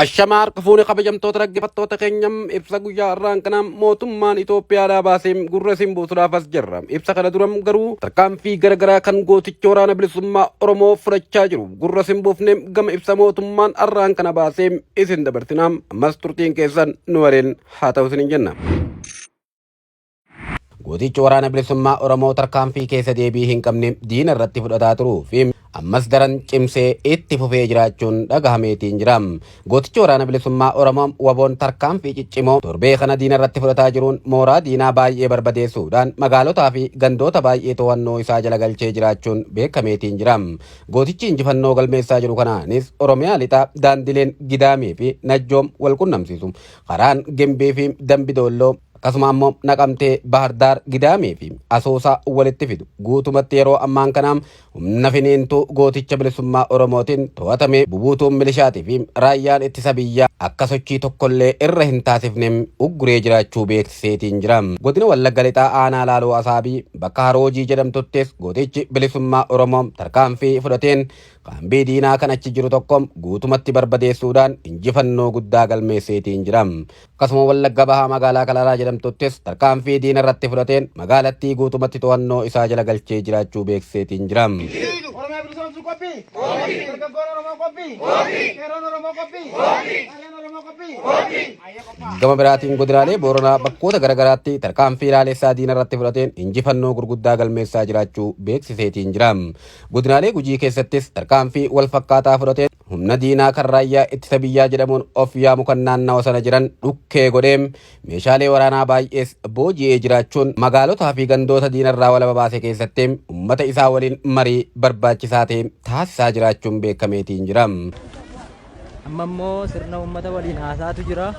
Ashamaa harka fuune kabajamtoota dhaggeeffattoota keenya ibsa guyyaa har'aan kana mootummaan Itoophiyaadhaa baasee gurra isin buusuudhaaf as jirra. Ibsa kana dura garuu tarkaanfii garaagaraa kan gooticha waraana bilisummaa Oromoo fudhachaa jiru gurra isin buufne gama ibsa mootummaan har'aan kana baasee isin dabarsina. Ammas turtiin keessan nu waliin haa ta'u isiniin jenna. Gootichi waraana bilisummaa Oromoo tarkaanfii keessa deebii hin qabne diina irratti fudhataa turuu fi ammas daran cimsee itti fufee jiraachuun dhagahameetiin jira. Gootichi waraana bilisummaa Oromoo waboon tarkaanfii ciccimoo torbee kana diina irratti fudhataa jiruun mooraa diinaa baay'ee barbadeessuudhaan magaalotaa fi gandoota baay'ee to'annoo isaa jala galchee jiraachuun beekameetiin jira. Gootichi injifannoo galmeessaa jiru kanaanis Oromiyaa lixaa daandileen Gidaamii fi Najjoom wal qunnamsiisu karaan Gimbii fi Dambi Doolloo akkasuma ammoo Naqamtee, Bahardaar, Gidaamii fi Asoosaa walitti fidu guutumatti yeroo ammaan kanaa humna finiintuu gooticha bilisummaa Oromootiin to'atamee bubuutuun milishaatii fi raayyaan ittisa biyyaa akka sochii tokkollee irra hin taasifne ugguree jiraachuu beeksiseetiin jira. Godina Wallagga Lixaa Aanaa Laaloo Asaabii bakka Haroojii jedhamtuttis gootichi bilisummaa Oromoo tarkaanfii fudhateen Kaambii diinaa kan achi jiru tokko guutumatti barbadeessuudhaan injifannoo guddaa galmeesseetiin jira. Akkasuma Wallagga Bahaa magaalaa Kalaalaa jedhamtuttis tarkaanfii diina irratti fudhateen magaalattii guutumatti to'annoo isaa jala galchee jiraachuu beeksiseetiin jira. Oromiyaa bilisoomsuu qophii. Qophii. Dargaggoon Oromoo qophii. Qophii. Qeerroon Oromoo qophii. Qophii. Qarreen Oromoo qophii. Qophii. Ayyee qophaa'a. Gama biraatiin godinaalee Booranaa bakkoota garaagaraatti tarkaanfii laalessaa diina irratti fudhateen injifannoo gurguddaa galmeessaa jiraachuu beeksiseetiin jira. Godinaalee Gujii keessattis tarkaanfii wal fakkaataa fudhateen humna diinaa kan raayyaa ittisa biyyaa jedhamuun of yaamu kan naannawa sana jiran dhukkee godhee meeshaalee waraanaa baay'ees booji'ee jiraachuun magaalotaa fi gandoota diinarraa walaba baase keessatti uummata isaa waliin marii barbaachisaa ta'e taasisaa jiraachuun beekameetiin jira. Amma immoo sirna uummata waliin haasaatu jira.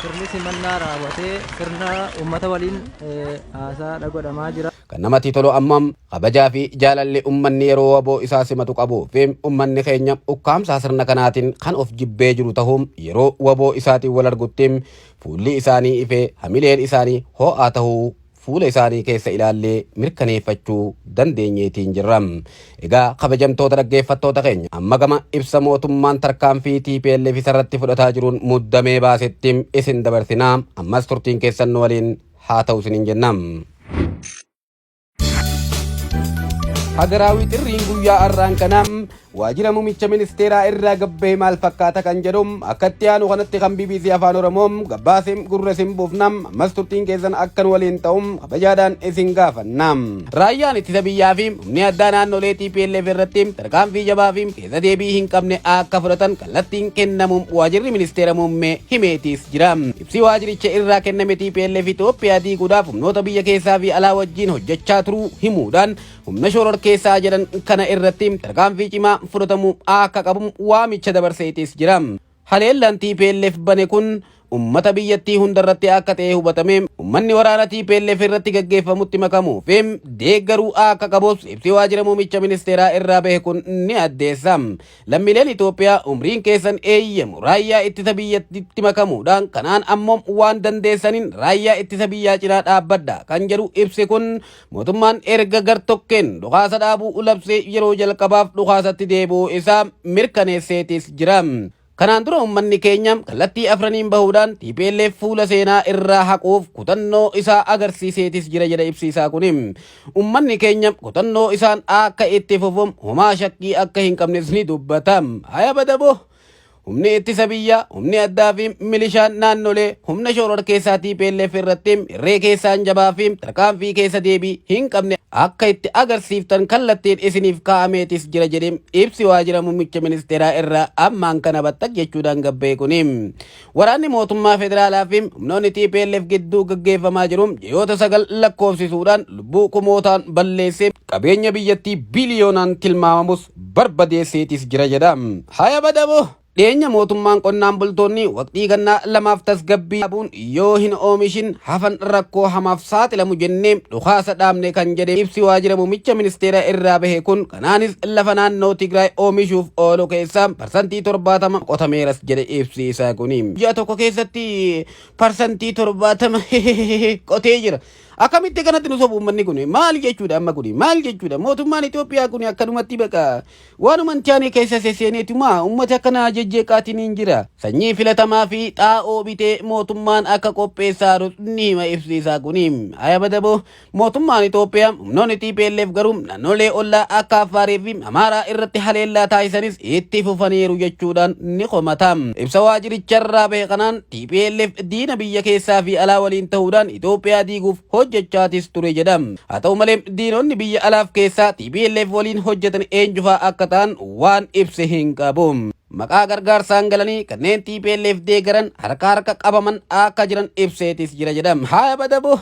Sirni simannaa raawwatee sirna uummata waliin haasaadha godhamaa jira. Kan namatti tolu ammoo kabajaa fi jaalalli ummanni yeroo waboo isaa simatu qabuu fi ummanni keenya ukkaamsaa sirna kanaatiin kan of jibbee jiru ta'uu yeroo waboo isaatiin wal argutti fuulli isaanii ifee hamileen isaanii ho'aa ta'uu fuula isaanii keessa ilaallee mirkaneeffachuu dandeenyeetiin jirra. Egaa kabajamtoota dhaggeeffattoota keenya amma gama ibsa mootummaan tarkaanfii TPLF isarratti fudhataa jiruun muddamee baasetti isin dabarsinaa ammas turtiin keessan nu waliin haa ta'u isiniin jenna. Hagaraawi xirriin guyyaa har'aan kana waajjira muummicha ministeeraa irraa gabbahee maal fakkaata kan jedhu akka itti aanu kanatti kan BBC Afaan Oromoo gabaasee gurra isin buufna ammas turtiin keessan akka nu waliin ta'u kabajaadhaan isin gaafanna. Raayyaan ittisa biyyaa fi humni addaa naannolee TPLF irratti tarkaanfii jabaa fi keessa deebii hin qabne akka fudhatan kallattiin kennamuun waajjirri ministeera muummee himeetiis jira. Ibsi waajjiricha irraa kenname TPLF Itoophiyaa diiguudhaaf humnoota biyya keessaa fi alaa wajjin hojjechaa turuu himuudhaan humna shororkeessaa jedhan kana irratti tarkaanfii cimaa fudhatamuu akka qabu waamicha dabarseetis jira. Haleellaan TPLF bane kun ummata biyyattii hundarratti akka ta'e hubatame ummanni waraana TPLF irratti gaggeeffamutti makamuu fi deeggaruu akka qabus ibsi waajjira muummicha ministeeraa irraa bahe kun ni addeessa. Lammiileen Itoophiyaa umriin keessan eeyyamu raayyaa ittisa biyyattiitti makamuudhaan kanaan ammoo waan dandeessaniin raayyaa ittisa biyyaa cinaa dhaabbadha kan jedhu ibsi kun mootummaan erga gartokkeen dhukaasa dhaabuu labsee yeroo jalqabaaf dhukaasatti deebi'uu isaa mirkaneesseetis jira. Kanaan dura uummanni keenya kallattii afraniin bahuudhaan TPLF fuula seenaa irraa haquuf kutannoo isaa agarsiiseetis jira jedha ibsi isaa kuni. Uummanni keenya kutannoo isaan akka itti fufu homaa shakkii akka hin qabnes ni dubbata. Haya badaboo! Humni ittisa biyyaa, humni addaa fi milishaan naannolee humna shororkeessaa TPLF irratti irree keessaan jabaa fi tarkaanfii keessa deebii hin qabne akka itti agarsiiftan kallattiin isiniif kaa'ameetis jira jedhee ibsi waajjira muummicha ministeeraa irraa ammaan kana battaq jechuudhaan gabbee kuni. Waraanni mootummaa federaalaa fi humnoonni TPLF gidduu gaggeeffamaa jiru ji'oota 9 lakkoofsisuudhaan lubbuu kumootaan balleessee qabeenya biyyattii biliyoonaan tilmaamamus barbadeesseetis jira jedha. Haya badaboo! Dhiyeenya mootummaan qonnaan bultoonni waqtii gannaa lamaaf tasgabbii dhabuun yoo hin oomishin hafan rakkoo hamaaf saaxilamu jennee dhukaasa dhaabne kan jedhe ibsi waajjira muummicha ministeera irraa bahe kun kanaanis lafa naannoo Tigraay oomishuuf oolu keessaa 70% qotameeras jedhe ibsi isaa kuni. Ji'a tokko keessatti 70% qotee jira. Akkamitti kanatti nu sobu uummanni kun maal jechuudha amma kun maal jechuudha mootummaan Itoophiyaa kun akkanumatti baqa Waanuma hin taane keessa sesseeneetuma uummata kana jejjeeqaatiin hin jira. Sanyii filatamaa fi xaa'oo bitee mootummaan akka qopheessaa jiru ni hima ibsi isaa kuni. Aya badaboo mootummaan Itoophiyaa humnoonni TPLF garuu naannolee ollaa akka Affaarii fi Amaaraa irratti haleellaa taasisanis itti fufaniiru jechuudhaan ni komata. Ibsa waajjiricharraa bahe kanaan TPLF diina biyya keessaa fi alaa waliin ta'uudhaan Itoophiyaa diiguuf hojjechaatis ture jedha. Haa ta'u malee diinonni biyya alaaf keessaa TPLF waliin hojjetan eenyufaa akka ta'an waan ibse hin qabu. Maqaa gargaarsaan galanii kanneen TPLF deeggaran harka harka qabaman akka jiran ibseetis jira jedha. Haa badabu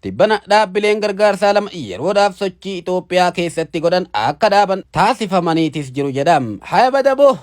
tibbana dhaabbileen gargaarsaa lama yeroodhaaf sochii Itoophiyaa keessatti godhan akka dhaaban taasifamaniitis jiru jedha. Haa badabu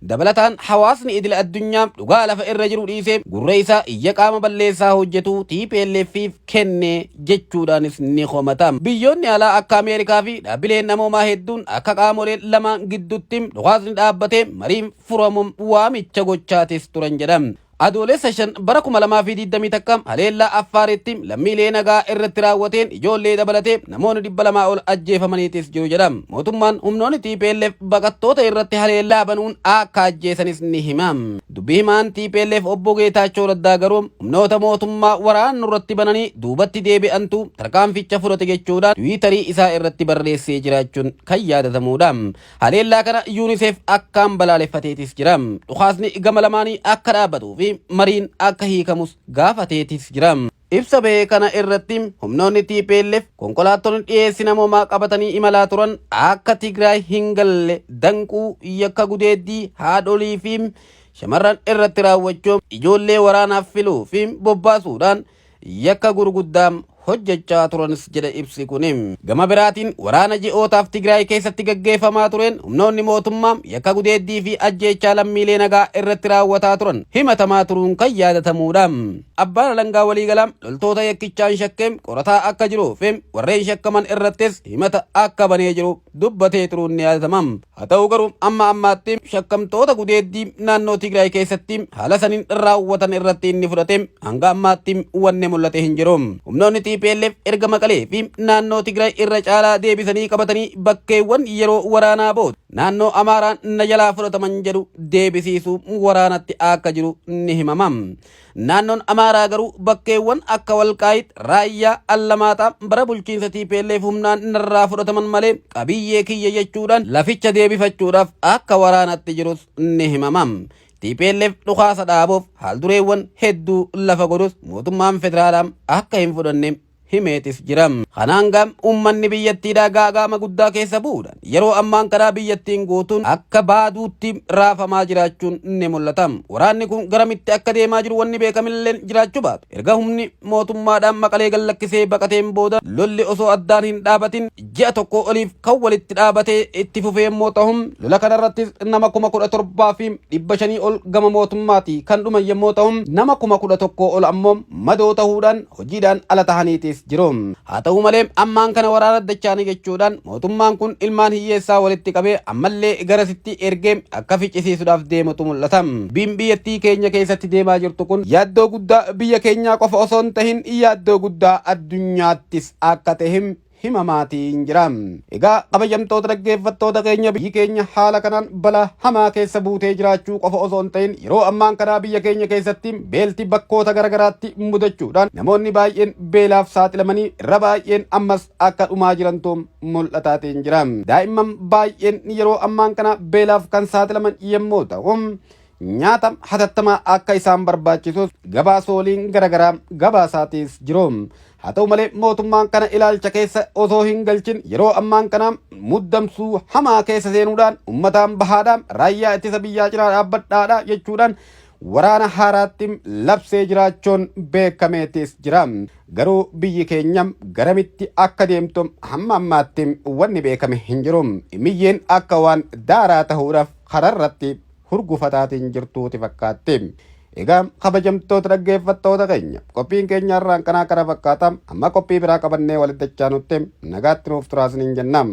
dabalataan hawaasni idil addunyaa dhugaa lafa irra jiru dhiisee gurra isaa iyya qaama balleessaa hojjetu TPLFif kenne jechuudhaanis ni komata. Biyyoonni alaa akka Ameerikaa fi dhaabbileen namoomaa hedduun akka qaamoleen lamaan gidduutti dhukaasni dhaabbatee mariin furamuun waamicha gochaatis turan jedha. Adoolessa 5 bara 2021 haleellaa Affaaritti lammiilee nagaa irratti raawwateen ijoollee dabalatee namoonni 200 ol ajjeefamaniitis jiru jedha. Mootummaan humnoonni TPLF baqattoota irratti haleellaa banuun akka ajjeesanis ni hima. Dubbii himaan TPLF obbo Geetaachoo Raddaa garuu humnoota mootummaa waraana irratti bananii duubatti deebi'antu tarkaanficha fudhate jechuudhaan Tiwiitarii isaa irratti barreessee jiraachuun kan yaadatamudha. Haleellaa kana UNICEF akkaan balaaleffateetis jira. Dhukaasni gama lamaanii akka dhaabbatuu fi mariin akka hiikamus gaafateetis jira. Ibsa bahe kana irratti humnoonni TPLF konkolaattonni dhiyeessi namoomaa qabatanii imalaa turan akka Tigraay hin galle danquu, yakka gudeeddii haadholii fi shamarran irratti raawwachuu, ijoollee waraanaaf filuu fi bobbaasuudhaan yakka gurguddaa hojjechaa turanis jedha ibsi kun. Gama biraatiin waraana ji'ootaaf Tigraay keessatti gaggeeffamaa tureen humnoonni mootummaa yakka gudeeddii fi ajjeechaa lammiilee nagaa irratti raawwataa turan himatamaa turuun kan yaadatamudha. Abbaan alangaa waliigalaa loltoota yakkichaan shakkee qorataa akka jiruu fi warreen shakkaman irrattis himata akka banee jiru dubbatee turuun ni yaadatama. Haa ta'u garuu amma ammaatti shakkamtoota gudeeddii naannoo Tigraay keessatti haala saniin raawwatan irratti inni fudhate hanga ammaatti wanni mul'ate hin jiru. Humnoonni TPLF erga Maqalee fi naannoo Tigraay irra caalaa deebisanii qabatanii bakkeewwan yeroo waraanaa booda naannoo Amaaraan na jalaa fudhataman jedhu deebisiisuu waraanatti akka jiru ni himama. Naannoon Amaaraa garuu bakkeewwan akka Walqaayit, Raayyaa, Allamaaxaa bara bulchiinsa TPLF humnaan narraa fudhataman malee qabiyyee kiyya jechuudhaan laficha deebifachuudhaaf akka waraanatti jirus ni himama. TPLF dhukaasa dhaabuuf haaldureewwan hedduu lafa godhus mootummaan federaalaa akka hin fudhanne himeetis jira. Kanaan gaa uummanni biyyattiidhaa gaagaama guddaa keessa bu'uudhaan yeroo ammaan kanaa biyyattiin guutuun akka baaduutti raafamaa jiraachuun ni mul'ata. Waraanni kun garamitti akka deemaa jiru wanni beekamillee jiraachuu baatu. Erga humni mootummaadhaan Maqalee gallakkisee baqateen booda lolli osoo addaan hin dhaabatin ji'a tokko oliif kan walitti dhaabatee itti fufee immoo ta'uun lola kanarrattis nama 17,500 ol gama mootummaati kan dhuman yommuu ta'u nama 11,000 ol ammoo madoo ta'uudhaan hojiidhaan ala tahaniitis jiru. Haa ta'u malee ammaan kana waraana dachaanii jechuudhaan mootummaan kun ilmaan hiyyeessaa walitti qabee ammallee garasitti ergee akka ficcisiisuudhaaf deemutu mul'ata. Biin biyyattii keenya keessatti deemaa jirtu kun yaaddoo guddaa biyya keenyaa qofa osoo hin tahin yaaddoo guddaa addunyaattis akka ta'e himamaatiin jira. Egaa kabajamtoota dhaggeeffattoota keenya, biyyi keenya haala kanaan balaa hamaa keessa buutee jiraachuu qofa osoo hin ta'in yeroo ammaan kanaa biyya keenya keessatti beelti bakkoota garaagaraatti mudachuudhaan namoonni baay'een beelaaf saaxilamanii irra baay'een ammas akka dhumaa jirantu mul'ataatiin jira. Daa'imman baay'een yeroo ammaan kana beelaaf kan saaxilaman yommuu ta'u nyaata hatattamaa akka isaan barbaachisus gabaasooliin garaagaraa gabaasaatiis jiru. Haa ta'u malee mootummaan kana ilaalcha keessa osoo hin galchin yeroo ammaan kana muddamsuu hamaa keessa seenuudhaan uummataan bahaadhaan raayyaa ittisa biyyaa cinaa dhaabbadhaadha jechuudhaan waraana haaraatti labsee jiraachuun beekameetis jira. Garuu biyyi keenya garamitti akka deemtu hamma ammaatti wanni beekame hin jiru. Miyyeen akka waan daaraa ta'uudhaaf kararratti hurgufataatiin jirtuuti fakkaatti. Egaa kabajamtoota dhaggeeffattoota keenya, qophiin keenya irraan kanaa kana fakkaata. Amma qophii biraa qabannee walitti dachaanutti nagaatti nuuf turaa isiniin jenna.